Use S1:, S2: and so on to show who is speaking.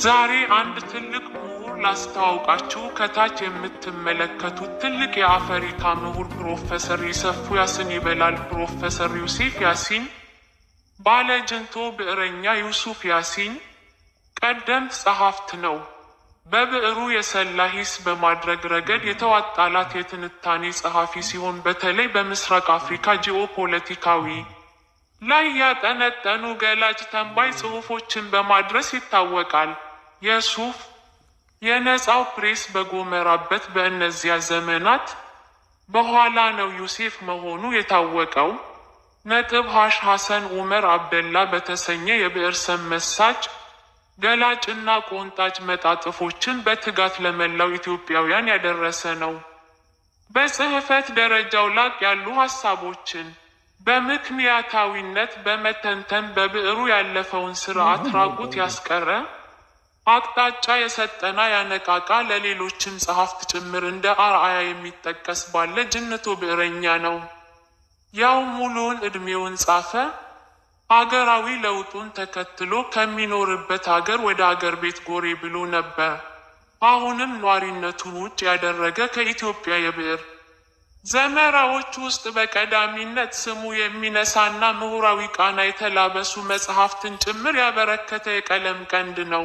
S1: ዛሬ አንድ ትልቅ ምሁር ላስተዋውቃችሁ። ከታች የምትመለከቱት ትልቅ የአፍሪካ ምሁር ፕሮፌሰር ይሰፉ ያስን ይበላል። ፕሮፌሰር ዩሴፍ ያሲን ባለ ጅንቶ ብዕረኛ ዩሱፍ ያሲን ቀደምት ጸሐፍት ነው። በብዕሩ የሰላ ሂስ በማድረግ ረገድ የተዋጣላት የትንታኔ ጸሐፊ ሲሆን፣ በተለይ በምስራቅ አፍሪካ ጂኦፖለቲካዊ ላይ ያጠነጠኑ ገላጭ ተንባይ ጽሑፎችን በማድረስ ይታወቃል። የሱፍ የነፃው ፕሬስ በጎመራበት በእነዚያ ዘመናት በኋላ ነው ዩሴፍ መሆኑ የታወቀው። ነጥብ ሀሽ ሐሰን ዑመር አብደላ በተሰኘ የብዕር ስም መሳጭ፣ ገላጭና ቆንጣጭ መጣጥፎችን በትጋት ለመላው ኢትዮጵያውያን ያደረሰ ነው። በጽሕፈት ደረጃው ላቅ ያሉ ሀሳቦችን በምክንያታዊነት በመተንተን በብዕሩ ያለፈውን ስርዓት ራቁት ያስቀረ፣ አቅጣጫ የሰጠና ያነቃቃ፣ ለሌሎችም ጸሐፍት ጭምር እንደ አርአያ የሚጠቀስ ባለ ጅንቶ ብዕረኛ ነው። ያው ሙሉውን ዕድሜውን ጻፈ። አገራዊ ለውጡን ተከትሎ ከሚኖርበት አገር ወደ አገር ቤት ጎሬ ብሎ ነበር። አሁንም ኗሪነቱን ውጭ ያደረገ፣ ከኢትዮጵያ የብዕር ዘመራዎች ውስጥ በቀዳሚነት ስሙ የሚነሳና ምሁራዊ ቃና የተላበሱ መጽሐፍትን ጭምር ያበረከተ የቀለም ቀንድ ነው።